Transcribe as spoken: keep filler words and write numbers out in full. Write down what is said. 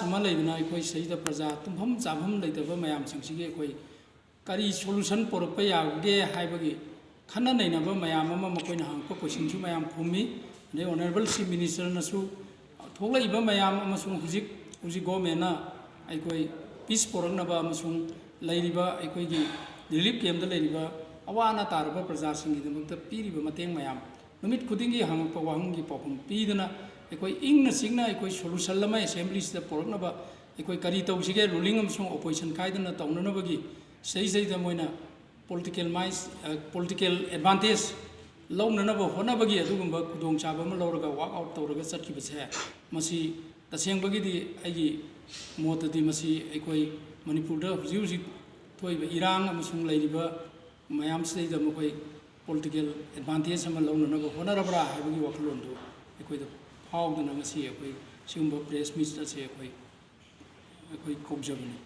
ꯑꯃ ꯂꯩꯗꯅ ꯑꯩꯈꯣꯏ ꯁꯤꯗꯩꯗ ꯄ꯭ꯔꯖꯥ ꯇꯨꯝꯐꯝ ꯆꯥꯐꯝ ꯂꯩꯇꯕ ꯃꯌꯥꯝꯁꯤꯡꯁꯤꯒꯤ ꯑꯩꯈꯣꯏ ꯀꯔꯤ solution ꯄꯨꯔꯛꯄ ꯌꯥꯕꯒꯦ ꯍꯥꯏꯕꯒꯤ ꯈꯟꯅ ꯅꯩꯅꯕ ꯃꯌꯥꯝ ꯑꯃ, ꯃꯈꯣꯏꯅ ꯍꯪꯉꯛꯄ questionꯁꯨ ꯃꯌꯥꯝ ꯈꯨꯝꯃꯤ꯫ ꯑꯗꯩ Honourable Chief Ministerꯅꯁꯨ ꯊꯣꯛꯂꯛꯏꯕ ꯃꯌꯥꯝ ꯑꯃꯁꯨꯡ ꯍꯧꯖꯤꯛ, ꯍꯧꯖꯤꯛ governmentꯅ ꯑꯩꯈꯣꯏ peace ꯄꯨꯔꯛꯅꯕ ꯑꯃꯁꯨꯡ ꯂꯩꯔꯤꯕ ꯑꯩꯈꯣꯏꯒꯤ relief campꯇ ꯂꯩꯔꯤꯕ ꯑꯋꯥ ꯑꯅꯥ ꯇꯥꯔꯕ ꯄ꯭ꯔꯖꯥꯁꯤꯡꯒꯤꯗꯃꯛꯇ ꯄꯤꯔꯤꯕ ꯃꯇꯦꯡ ꯃꯌꯥꯝ, ꯅꯨꯃꯤꯠ ꯈꯨꯗꯤꯡꯒꯤ ꯍꯪꯉꯛꯄ ꯋꯥꯍꯪꯒꯤ ꯄꯥꯎꯈꯨꯝ ꯄꯤꯗꯨꯅ ꯑꯩꯈꯣꯏ ꯏꯪꯅ ꯆꯤꯛꯅ ꯑꯩꯈꯣꯏ solution ꯑꯃ assemblyꯁꯤꯗ ꯄꯨꯔꯛꯅꯕ ꯑꯩꯈꯣꯏ ꯀꯔꯤ ꯇꯧꯁꯤꯒꯦ, ruling ꯑꯃꯁꯨꯡ opposition ꯈꯥꯏꯗꯅ ꯇꯧꯅꯅꯕꯒꯤ ꯁꯤꯗꯩꯁꯤꯗꯩꯗ ꯃꯣꯏꯅ political minds, political advantage ꯂꯧꯅꯅꯕ ꯍꯣꯠꯅꯕꯒꯤ ꯑꯗꯨꯒꯨꯝꯕ ꯈꯨꯗꯣꯡꯆꯥꯕ ꯑꯃ ꯂꯧꯔꯒ walk out ꯇꯧꯔꯒ ꯆꯠꯈꯤꯕꯁꯦ, ꯃꯁꯤ ꯇꯁꯦꯡꯕꯒꯤꯗꯤ ꯑꯩꯒꯤ ꯃꯣꯠꯇꯗꯤ ꯃꯁꯤ ꯑꯩꯈꯣꯏ ꯃꯅꯤꯄꯨꯔꯗ ꯍꯧꯖꯤꯛ ꯍꯧꯖꯤꯛ ꯊꯣꯛꯏꯕ ꯏꯔꯥꯡ ꯑꯃꯁꯨꯡ ꯂꯩꯔꯤꯕ ꯃꯌꯥꯝꯁꯤꯗꯩꯗ ꯃꯈꯣꯏ political advantage ꯑꯃ ꯂꯧꯅꯅꯕ ꯍꯣꯠꯅꯔꯕ꯭ꯔꯥ ꯍꯥꯏꯕꯒꯤ ꯋꯥꯈꯜꯂꯣꯟꯗꯨ ꯑꯩꯈꯣꯏꯗ ꯐꯥꯎꯗꯅ ꯉꯁꯤ ꯑꯩꯈꯣꯏ ꯁꯤꯒꯨꯝꯕ press meet ꯑꯁꯤ ꯑꯩꯈꯣꯏ, ꯑꯩꯈꯣꯏ ꯀꯧꯖꯕꯅꯤ꯫